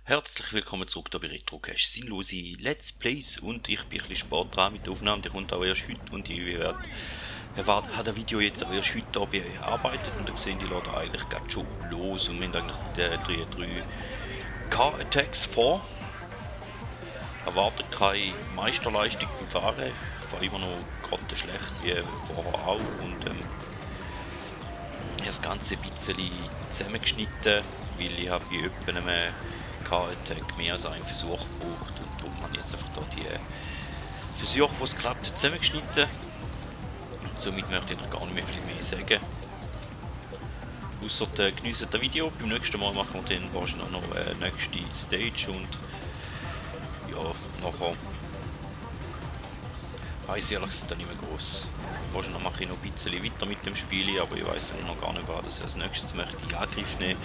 Herzlich willkommen zurück hier bei RetroCache. Sinnlose Let's Plays und ich bin ein bisschen spät dran mit der Aufnahme, die kommt auch erst heute und ich habe das Video jetzt auch erst heute hier bearbeitet und dann sehen die Leute eigentlich gerade schon los und wir haben eigentlich drei Car-Attacks vor. Erwartet keine Meisterleistung beim Fahren, ich fahre immer noch gerade schlecht wie vorher auch und ich habe das Ganze ein bisschen zusammengeschnitten, weil ich habe bei etwa einem Car-Attack mehr als einen Versuch gebraucht und darum habe ich jetzt einfach hier die Versuche, die es klappt, zusammengeschnitten und somit möchte ich noch gar nicht mehr viel mehr sagen. Ausser geniessen das Video, beim nächsten Mal machen wir dann wahrscheinlich noch eine nächste Stage und ja, nachher weiss ich ehrlich gesagt nicht mehr groß. Wahrscheinlich mache ich noch ein bisschen weiter mit dem Spiel, aber ich weiss noch gar nicht, was ich als nächstes möchte in Angriff nehmen.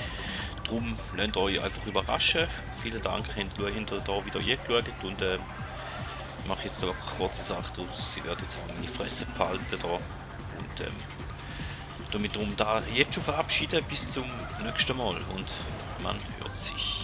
Darum lasst euch einfach überraschen. Vielen Dank, habt ihr da wieder eingeschaut und ich mache jetzt eine kurze Sache draus. Ich werde jetzt auch meine Fresse behalten da und damit darum da jetzt schon verabschieden. Bis zum nächsten Mal und man hört sich.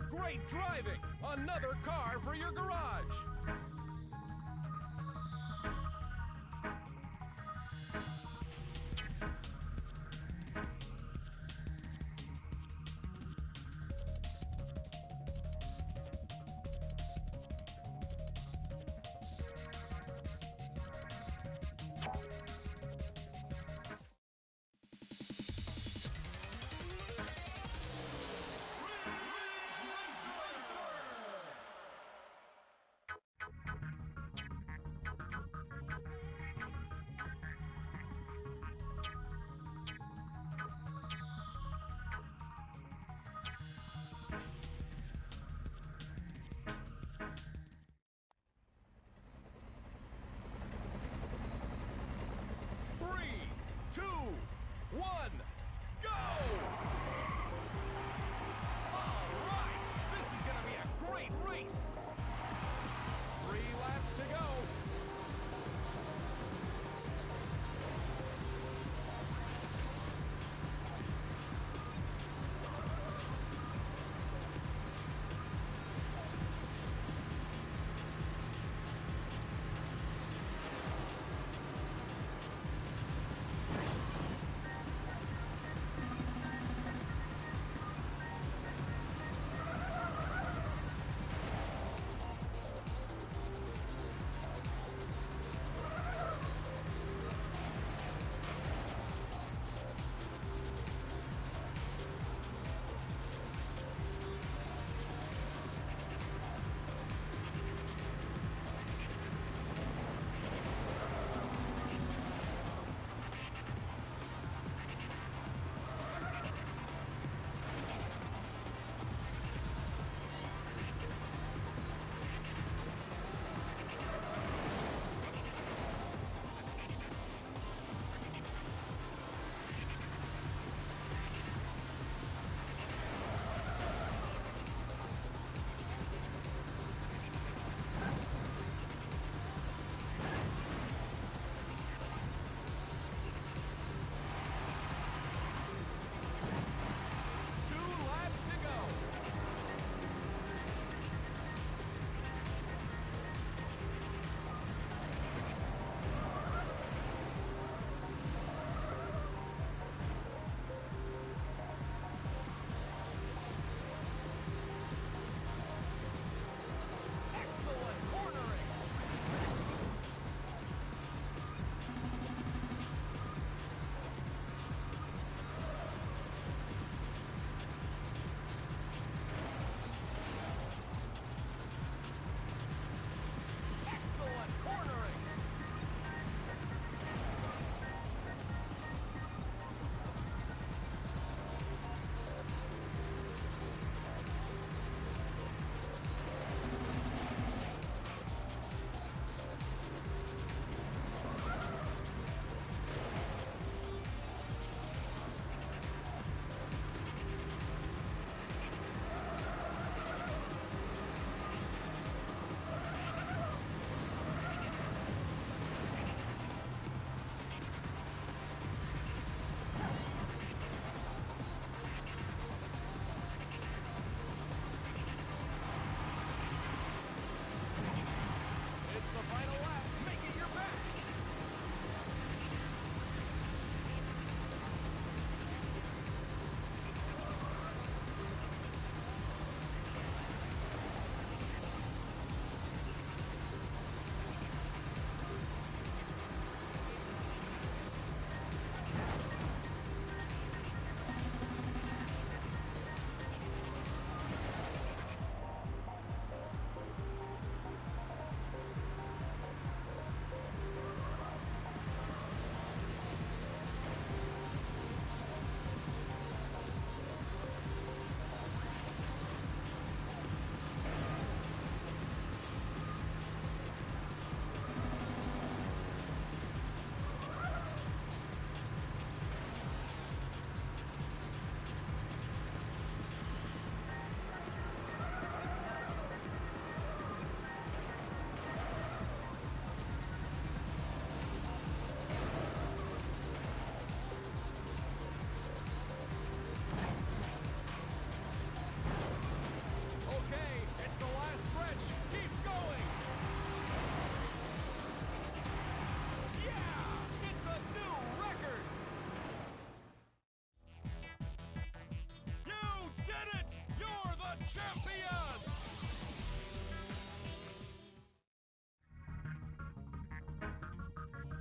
Great driving! Another car for your garage! one, go! All right, this is gonna be a great race. 3 laps to go.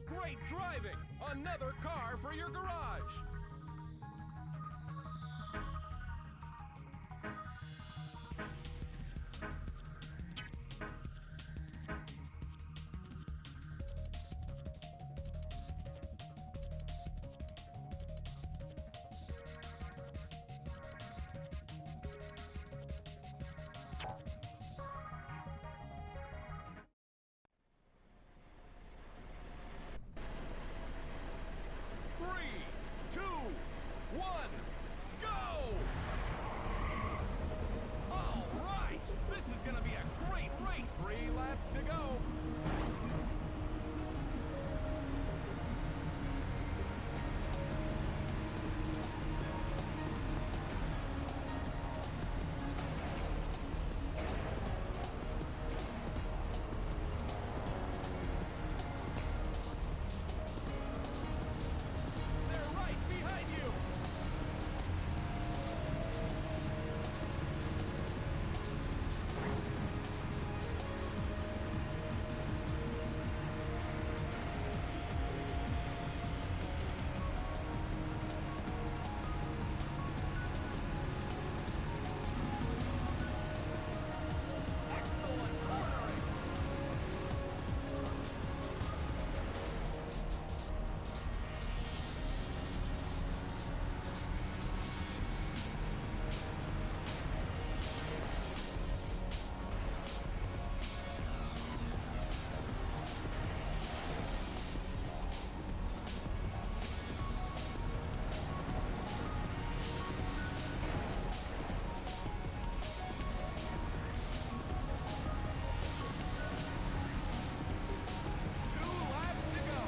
Great driving! Another car for your garage! Three, two, one, go! All right, this is going to be a great race. 3 laps to go. They're right behind you. Excellent cornering. Two laps to go.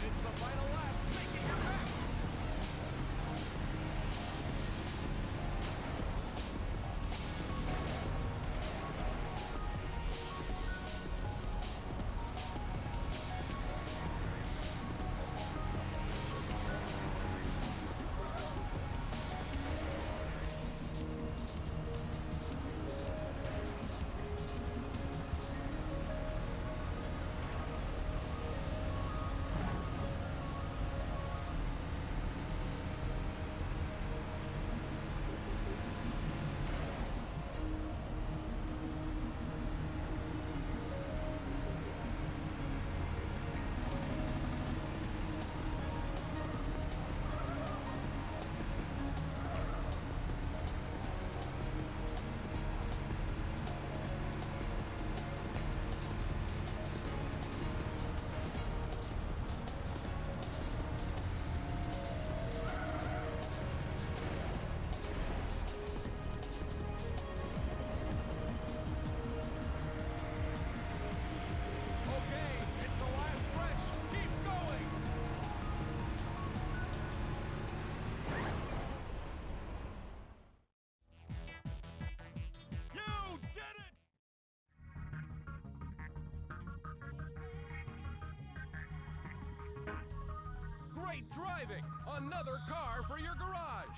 It's the final lap. Making your back. Okay, it's the last stretch. Keep going. You did it! Great driving! Another car for your garage!